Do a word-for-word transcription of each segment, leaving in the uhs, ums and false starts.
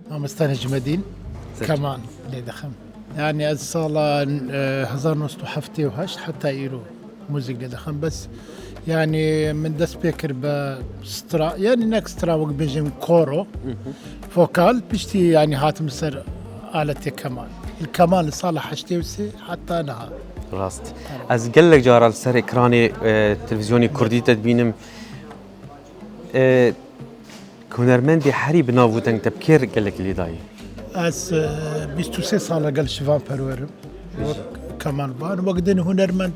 Mamoste Necmedîn, Zek. Keman lê dixim. Yani ez sala, e, hezar neh sed û heftê û heşt heta îro muzîk lê dixim. Bes yani min dest pê kir bi stra, yani nek stra, wek bêjin koro, vokal, piştî yani hatim ser aletê keman. Li keman li sala heştê û sê heta niha. Rast. Ez gelek cara li ser ekranê, e, televîzyonê kurdî te dibînim. E, Hunermendê herî bi nav û deng te bi kê re gelekî lê dayî? Ez, e, bîst û sê sal e gel Şivan Perwer im. Wek kemanban, wek din hunermend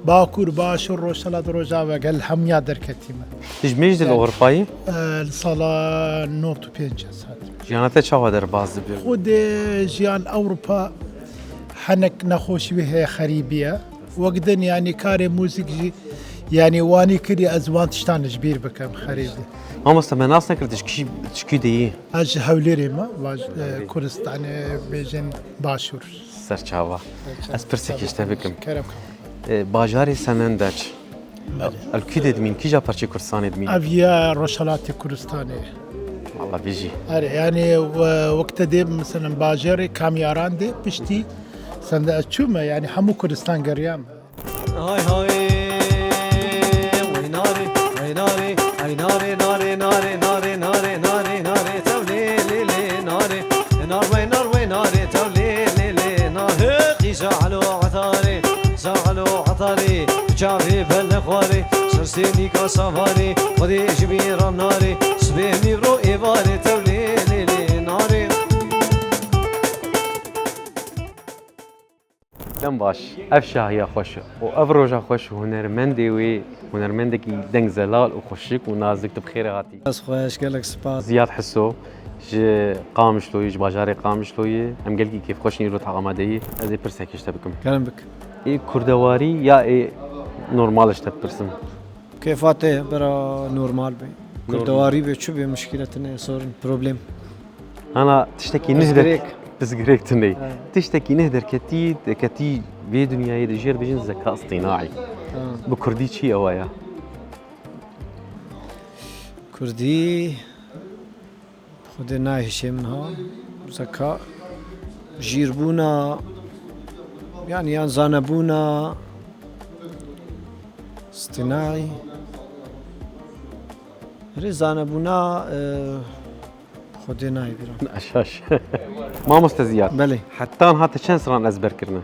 Bakur, Başûr, Rojhilat, Rojava gel hemiya derketî me. Tu ji mêj de li Ewropayê? E, li sala nod û pênc ez hatim. Jiyana te çawa derbas dibe? Xwedê jiyan Ewropa hinek nexweşî wê heye, xerîbî ye. Wek din, yanî karê muzîk jî, yanî wanî kirî ez wan tiştan ji bîr bikim, xerîbî. Mamoste, me nas nekir, tu ji kî, ji kî de yî? Ez ji Hewlêrê me, vaj-, e, Kuristanê bêjin Başûr. Serçava. Serçava. Ez pirsekê ji te bikim. Kerem, kerem. E, bajarê Senendeç. Belê. El kî de dimîn, kîja parçeyê Kurdistanê dimîn? Ev ya Rojhelatê Kurdistanê. Wala bijî. Erê, yani, we-, wek te dê, mesela, bajarê Kamyaran de piştî Sende ez çûme, yani hemû Kurdistan geriyam. Hay hay, wey narê, hey narê, hey narê, narê, narê, narê, narê, narê, narê, tew lê, lê, lê, narê. Nar wey, nar wey, narê, tew lê, lê, lê, na. Hey, qîza elo etarê, za elo etarê, çavê bel nexwarê, ser sênîka savarê, Xwedê ji bî ram narê, sibê mîvro êvarê, tew lê, lê, lê, narê. Dem baş, ev şahiya xweş û ev roja xweş û hunermendê wê, hunermendekî deng zelal û xweşik û nazik, tu bi xêr hatî. Ez xweş, gelek spas. Ziyad Hiso, ji Qamişloyê, ji bajarê Qamişloyê, em gelkî kêfxweş in îro te amadeyî. Ez ê pirsekê ji te bikim. Kerem bik. Ê kurdewarî ya ê normal ji te bipirsim? Kêfa te bira normal be. Normal. Kurdewarî be, çi be, muşkîle tune, sorun, problem. Ana tiştekî neh der-, Pirsgirêk. Pirsgirêk tune. Evet. Tiştekî neh derketî, derketî vê dinyayê de jêr bijin zeka istînaî. Ha. Bi kurdî çi ye waya? Kurdî, Xwedê nayê hişê min ha. Zeka, jîrbûna, yani yan zanebûna, istînaî. Erê zanebûna, e, Xwedê nayê bîra. Şaş. Mamoste Ziyad. Belê. Heta niha te çend stran ezber kirine?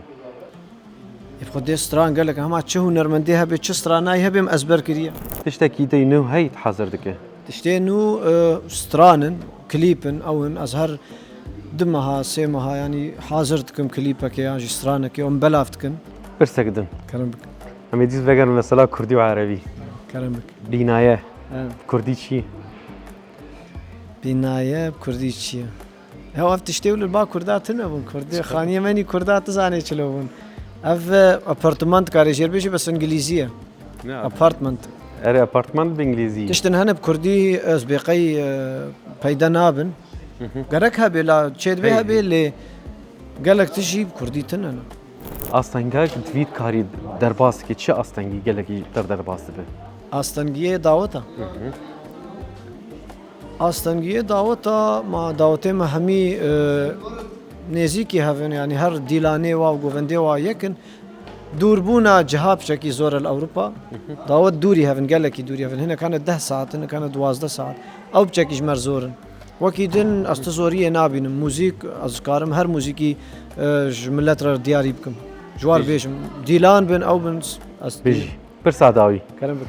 Ê Xwedê stran gelek, hema çi hunermendê hebe, çi stranayî hebe, em ezber kiriye. Tiştekî te nû hey hazir dike? Tiştê nû, e, stran in, klîp in, ew in. Ez her du meha, sê meha, yanî hazir dikim klîpekê yan jî stranekê, em belav dikin. Pirsek din. Kerem bik. Em ê dîs vegerin mesela kurdî û erebî. Kerem bik. Bînaye. Evet. Kurdî çi? Bînaye bi kurdî çi ye? Hew ev tiştê wilo li ba kurda tune bûn. Kurdê, xaniyê menî kurda tu zanê çilo bûn. Ev, e, apartment karê jêr bêjî, bes îngilîzî ye. Ne? Apartment. Erê, apartment bi îngilîzî. Tiştin hene bi kurdî, ez bê qey, e, peyda nabin. Hı hı. Gerek hebe la, çêdibê Hey. hebe lê gelek tişt jî bi kurdî tune ne. Astengek divî karî derbas ke, çi astengî gelekî te derbas dibe? Astengiyê daweta. Hı hı. Astengiyê daweta, ma dawetê me hemî, e, nêzîkî hev in, yanî her dîlanê wa û govendê wa yek in. Dûrbûna ciha piçekî zor e li Ewropa. Hı hı. Dawet dûrî hev in, gelekî dûrî hev in. Hinek hene deh saet, hinek hene duwazdeh saet. Ew piçekî ji me re zor in. Wekî din ez tu zoriyê nabînim. Muzîk, ez karim her muzîkî, e, ji milet re diyarî bikim. Ji war Bijî. bêjim. Dîlan bin, ew bin, ez Bijî. Pirsa dawî. Kerem bik.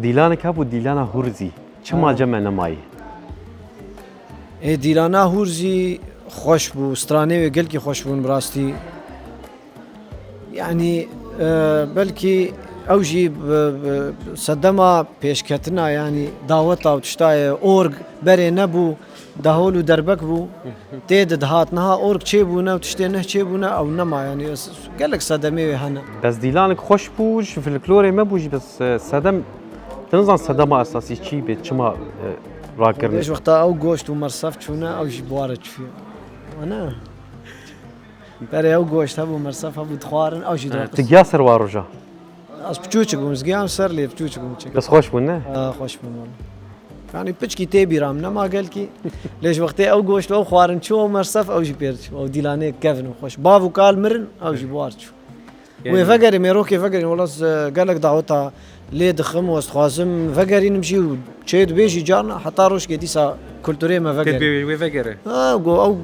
Dîlanek hebû, Dîlana Hûrzî. Çima Ha. cem me nemayî? Ê Dîlana Hûrzî, Xweş bû, stranê wê gelkî xweş bûn bi rastî. Yanî, e, belkî ew jî bi, bi sedema pêşketina, yanî daweta û tişta ye, org berê nebû, dahol û derbek bû. Tê de dihat, niha org çêbûne û tiştê neh çêbûne, ew nema, yanî ez, gelek sedemê wê hene. Bes dîlanek xweş bû, ji folklorê me bû jî, bes, e, sedem, tu nizan sedema esasî çi bê, çima, e, rakirine? Vêj wexta ew goşt û mersef çûne, ew jî bi ware çûye. Ana. Berê ew goşt hebû, mersef hebû, dixwarin, ew jî. E, dirakis. Tu giya ser wa roja? Ez piçûçik bûm, ez giyam ser lê piçûçik bûm çek. Bes xweş bûn, ne? Ha, xweş bûn wele. Yanî piçkî tê bîra min, nema gelkî. Lê ji wextê ew goşt, ew xwarin çû, ew mersef, ew jî pêr çû. Ew dîlanê kevin û xweş. Bav û kal mirin, ew jî bi war çû. Yanî wê vegerê, mêrokê vegerîn, wela ez, e, gelek daweta lê dixim û ez dixwazim vegerînim jî û çê dibê jî carna heta rojkê dîsa kulturê me vegerî. Tedbê wê vegere. Ha, go ew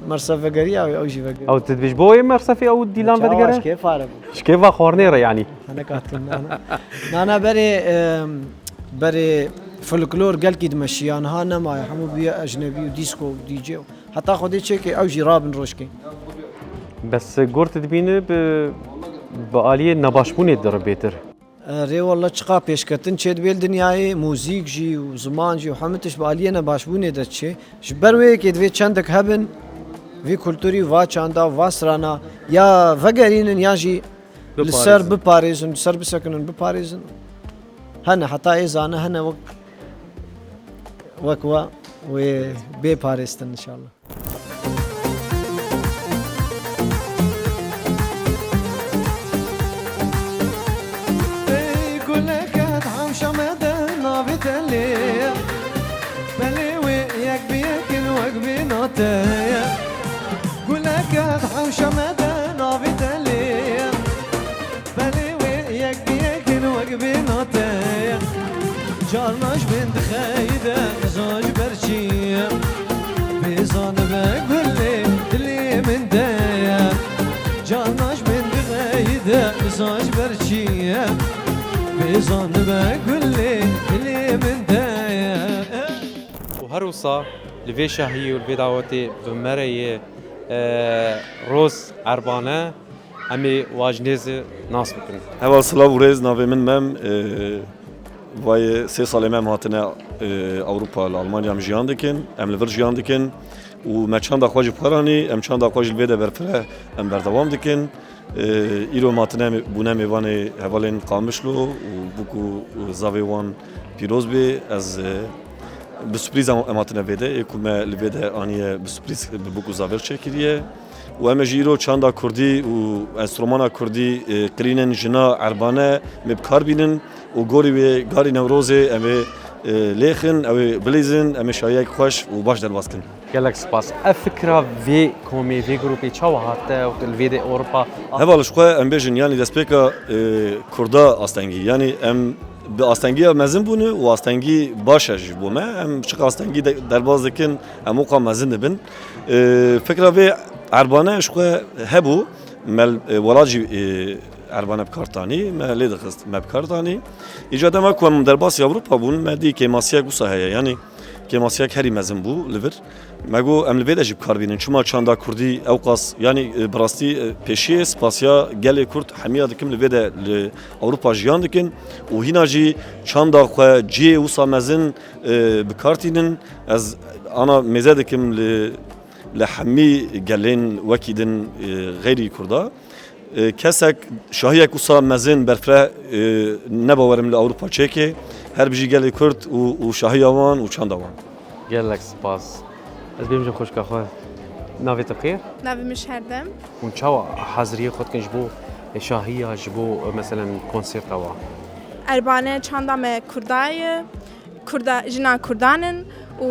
mersef vegeriya, ew jî vegerî. Ew tu dibêj bo wê mersefê ew dîlan vedigere? Çawa, ji kê fare bû? Ji kê va xwarinê re yanî? Hene katin, nana. Nana berê, e, berê folklor gelkî dimeşiya, niha nemaye, hemû bûye ecnebî û dîsko û D J û. Heta Xwedê çêke ew jî rabin rojkê. Bes gor tu dibîne bi, bi aliyê nebaşbûnê dere bêtir. E, rê wele çiqa pêşketin çê dibê li dinyayê, muzîk jî û ziman jî û hemû tişt bi aliyê nebaşbûnê de çê. Ji ber wê yekê divê çendek hebin, vî kulturî, va çanda, va strana ya vegerînin ya jî li ser biparêzin, li ser bisekinin, biparêzin. Hene heta ê zane hene wek, wek we wê bê parêstin inşallah. Ey guleke hemşa me de navê te lê ye. Belê wê yek bi yek in wek bêhna te ye. Guleke hemşa me de navê te lê ye. Belê wê yek bi yek in wek bêhna te ye. Carna ji bin dixeyde niza ji ber çi ye. Bêzan be gulê dilê min de ye. Carna ji bin dixeyde niza ji ber çi ye. Bêzan be gulê dilê min de ye. Û her wisa li vê şahiyê û li vê dawetê bi me re ye, e, Roz Erbane. Em ê wa ji nêz nas bikin. Heval silav û rêz, navê min Mem. E, vayê sê salê me em hatine, e, Ewropa, li Almanya em jiyan dikin. Em li vir jiyan dikin. Û me çanda xwe jî bi kar anî, em çanda xwe jî li vê de berfireh em berdewam dikin. E, îro em hatine, bûne mêvanê hevalên Qamişlo û bûk û zavê wan pîroz bê. Ez, e, bi surprîz em, em hatine vê de. Ê ku me li vê de aniye bi surprîz bi bûk û zavê re çêkiriye. Û em ê jî îro çanda kurdî û enstrûmana kurdî, e, qirînin jina erbane em ê bi kar bînin û gorî wê garî Newrozê em ê, e, lêxin, ew ê bilîzin, em ê şahiyek xweş û baş derbas kin. Gelek spas. Ev fikra vê komê, vê grûpê çawa hate û li vê de Ewropa? Heval ji xwe em bêjin, yanî destpêka, e, kurda astengî. Yanî em bi astengiya mezin bûne û astengî baş e jî bo me. Em çiqa astengî de, derbas dikin, em weka mezin dibin. E, fikra vê erbane ji xwe hebû, me, e, welat jî, e, erbane bi kar tanî, me lê dixist, me bi kar tanî. Îca dema ku em derbasî Ewropa bûn, me dî kêmasiyek wisa heye, yanî kêmasiyek herî mezin bû li vir. Me got, em li vê de jî bi kar bînin. Çima çanda kurdî ewqas, yanî, e, bi rastî, e, pêşiyê spasiya gelê kurd hemiya dikim li vê de li Ewropa jiyan dikin û hîna jî çanda xwe cihê wisa mezin, e, bi kar tînin. Ez ana mêze dikim li, li hemî gelên wekî din, e, xeyrî kurda. E, kesek, şahiyek wisa mezin berfireh, e, ne bawerim li Ewropa çêke. Her bijî gelê Kurd û, û şahiya wan û çanda wan. Gelek spas. Ez bêjim xwişka xwe. Navê te bi xêr? Navê min Şerdem. Hûn çawa heziriyê xwe dikin ji bo şahiya, ji bo, e, meselen konserta wa? Erbane çanda me kurda ye. Kurda, jina kurdan in û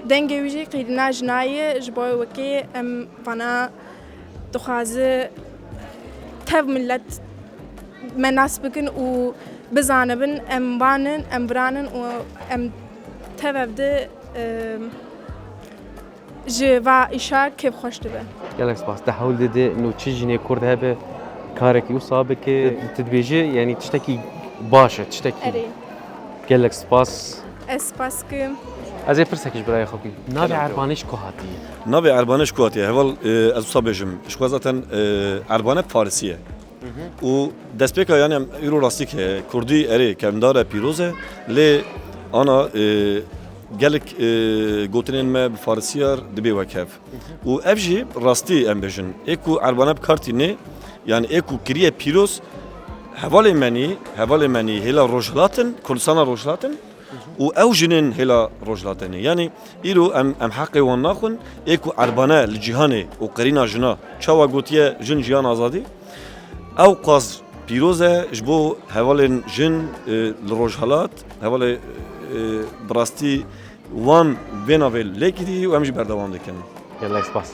dengê wî jî qîrîna jina ye, ji bo wekê em vana dixwazi tev millet me nas bikin û bizanibin em van in, em viran in û em tev ev di, e, ji va îşa kêfxweş dibe. Gelek spas. Te hewl dide nû çi jinê kurd hebe, karekî wisa bike, tu dibêjî, yanî tiştekî baş e, tiştekî. Erê. Gelek spas. Ez spas dikim. Ez ê pirsekî ji birayê xwe bikîm. Navê Erbanê ji ku hatiye? Navê Erbanê ji ku hatiye? Heval, e, ez wisa bêjim. Ji xwe zaten, e, Erbane bi farisî ye. Û destpêka, yani, em îro rastî ke kurdî erê kevndar e, pîroz e, lê ana, e, gelek, e, gotinên me bi farisî ya dibê wek hev. Û ev jî rastî em bêjin. Ê ku Erbane bi kar tînê, yani ê ku kiriye pîroz, hevalê menî, hevalê menî hêla Rojhilat in, Kurdistana Rojhilat in, û ew jinên hêla Rojhilatê ne. Yani îro em, em heqê wan naxwin, ê ku Erbane li cîhanê û qerîna jina çawa gotiye jin, jiyan, azadî, ew qas pîroz e ji bo hevalên jin, e, li Rojhilat, hevalê, e, bi rastî wan vê navê lê kirî û em jî berdewam dikin. Gelek spas.